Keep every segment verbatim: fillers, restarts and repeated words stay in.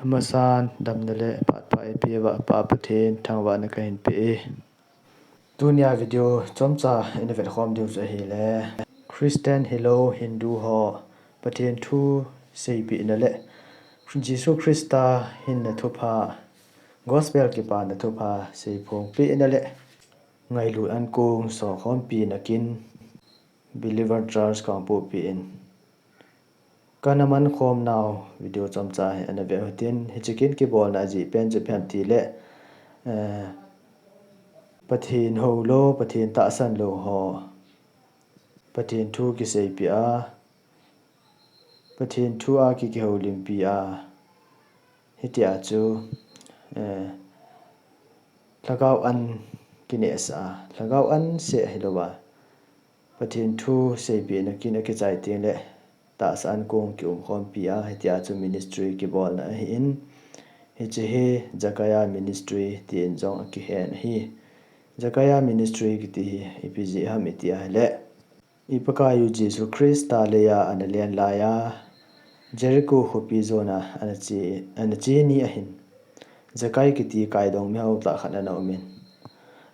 Amasan damna le phat pha eipeuva Pa Pathen thangvahna kahin pe e. Tunia video chomcha ina vetkhom diu chu ahile, Christian hilou Hindu ho Pathen thu seipehna le Jesu Christa hinna thupha, Gospel kipana thupha seiphongpehna le ngailut ankong sokhompina kin Believer Church Kangpokpi in kana mankhom nau video chomcha hi ana ve uhitin, hiche kin kibolna ajeh pen chu ipi ham tile, eh, Pathen houlou, Pathen tahsan lou ho Pathen thu kiseipeh a, Pathen thu a ki, kihoulimpi a, hitia chu, eh, lhagao an kinehsah a, lhagao an seh hilouva, Pathen thu seipehna kin akichai teng le tahsa ankong kiumkhompi a, hitia chu ministry kibolna ahin, hiche hi Jakaya Ministry tin jong akihen ahi. Jakaya Ministry kiti hi ipi jeh ham iti ahile, i Pakaiyu Jesu Christa leiya ana len laiya, Jericho khopi jona ana che, ana che ni ahin, Zakai kiti kaidong mihao tah khat ana umin,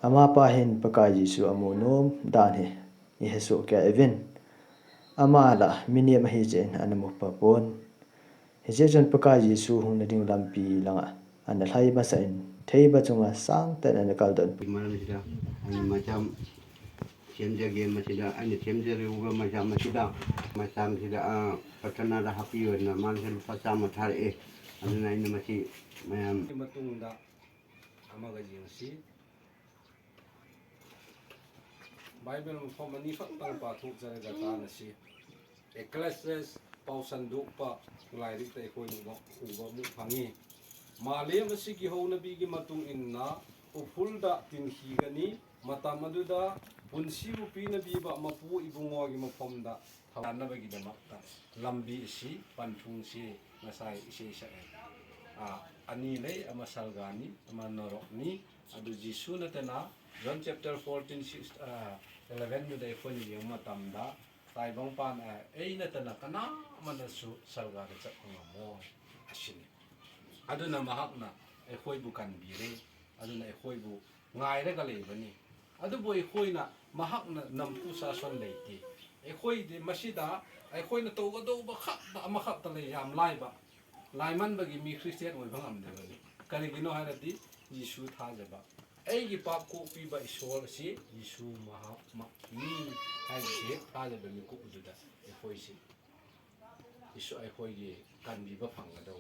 amapa hin Pakai Jesu amu nom dan hi ihesoh kei uvin, ama la mihem ahi jeh in ana mu phapon. Hijeh chun Pakai Jesu hungna ding lampi langa ana lhai masah in, theiba chunga sangtah in ana kaldoh in. Malam sida, ana macham, semja gen masida, ana semja riuga macham masida, macham sida, a, patana da hapi wana, man sida pacham mathar e, aduna ina masi, mayam. Matungda, amaga jingsi. Bible mafom ani khat tang pa thu chare ga ta na si. Ecclesiastes pao san duk pa, tulai rik ta ikhoi nu ba, u ba mu phangi. Male masi kihouna bi ki matung in na, uphul da tin hi gani, matam adu da, punsi upi na bi ba mapu ibungo ki mafom da, thawan na ba ki da mak ta. Lambi isi, panthung si, ngasai isi isa e. A, ani lei, ama salga ni, ama norok ni, adu Jesu na tena, John chapter fourteen, six, ah, eleven nu dei khoni yeng matam da, tai bang pan, ah, ei na tena kana mana su salga da chak nga mo, asini. Aduna mahak na, ei khoi bu kan bi re, aduna ei khoi bu ngai re ka lei bani. Adu bu ei khoi na, mahak na nam pu sa son lei ti. Ei khoi de masida, ei khoi na to ga do ba khak, ba ma khak ta lei yam lai ba. Laiman bagi mi Christian oi bang am de bagi. Kani kino hai rati Jesu thaja ba. Ei ki pap ko pi ba isol si Jesu maha ma mi hai si thaja ba mi ko udu da. Ei khoi si. Jesu ei khoi ki kan bi ba phang ga do.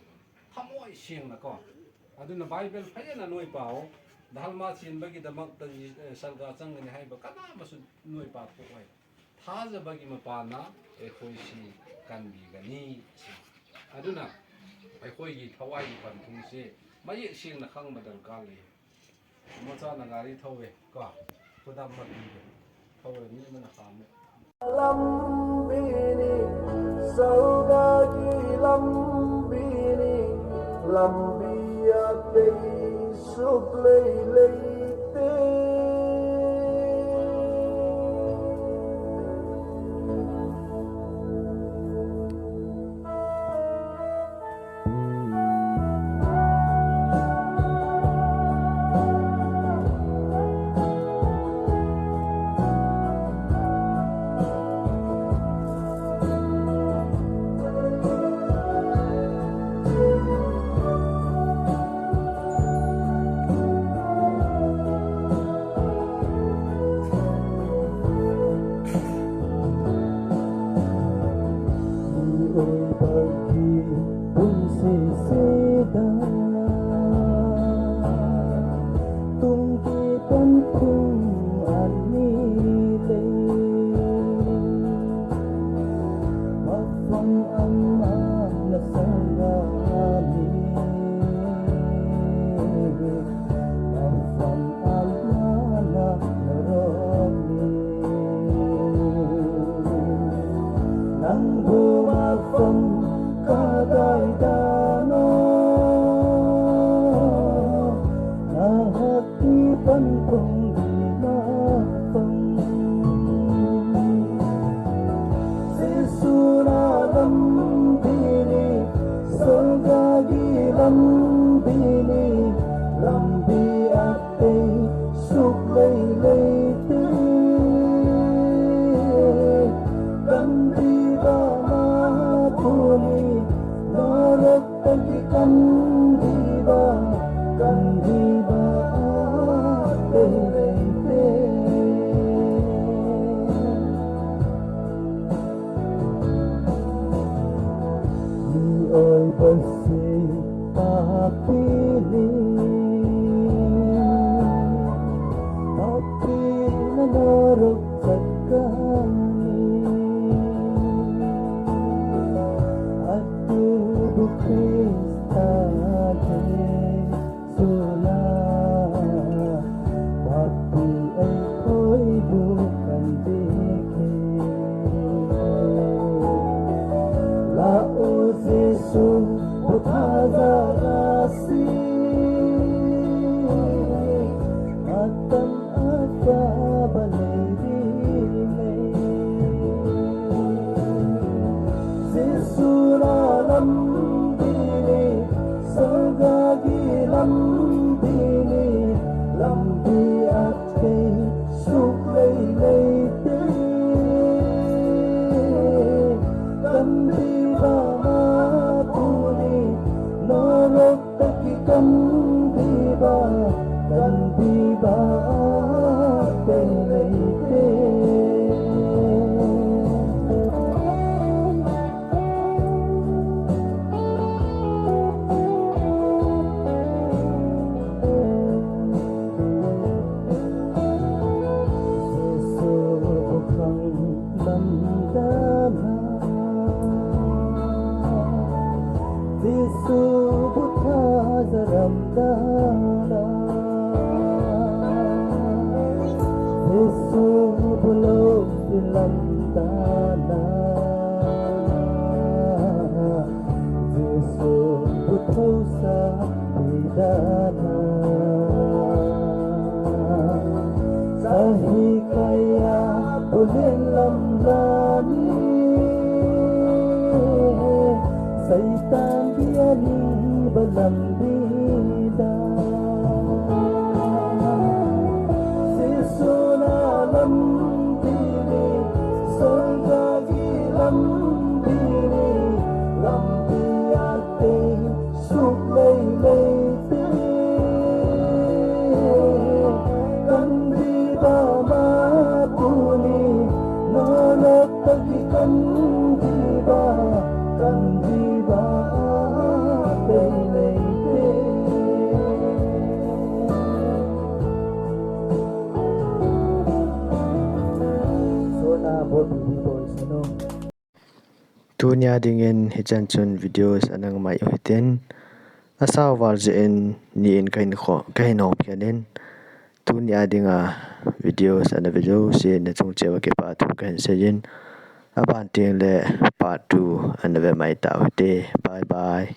Thamoi siang na ko. Aduna Bible phaya na noi pao. Dahal ma sin bagi da mak ta, eh, salga chang ni hai ba kana masu noi pa ko oi. Thaja bagi mapana, ei khoi si kan bi gani si. Aduna, ei khoi gi thawai gi pan thung si. Ma ye sing na khang ma dal kal le. Ma cha na gari thaw ve, ka. Kudam ma bi ve. Thaw ve ni ma na kham ve. Lambini, salga gi lambini, lambi a kei suk lei lei te. Oi, pagi, bun sisida. Tung ki pan thung ani le. Mafang ama na sangani. Mafang ama na roni. Nang bu mafang ka dai dano. Lambi ni, lambi atei suk lei lei te. Kan biba ma tuni, norok tagi kan biba, kan biba atei lei te. Ni oi basi papi ni, papi na norok sakani. Atu bu Krista ke sula, papi ei koi bu kan dike. La o Jesu, bu tha za ra si, matan ata ba lei di lei. Jesu na lambi ni, salga gi lambi ni, lambi atei suk lei lei te. Kan biba ma tuni, norok tagi kan biba, kan biba atei lei te. Jesu bu khang lam dana, Jesu bu tha za ram dana, Jesu bu lo si lam dana, Jesu bu tho sa pi dana. Sahi kaya bu len lam dani, Satan dia ni ba lambi da. Jesu na lambi ni, salga gi lambi ni, lambi atei suk lei lei te. Kan biba ma tuni, norok tagi kan biba, kan biba atei lei te. Sona bo bibi boy sano. Tunia dingin hichan chun videos ana ngai u hitin, asao val jeh in ni in kahin kho, kahin hong pian in, tunia dinga videos ana ve jouse nachung cheh uva kipa thu kahin seiyin, aban teng le part two ana ve mai tau hite. Bye bye.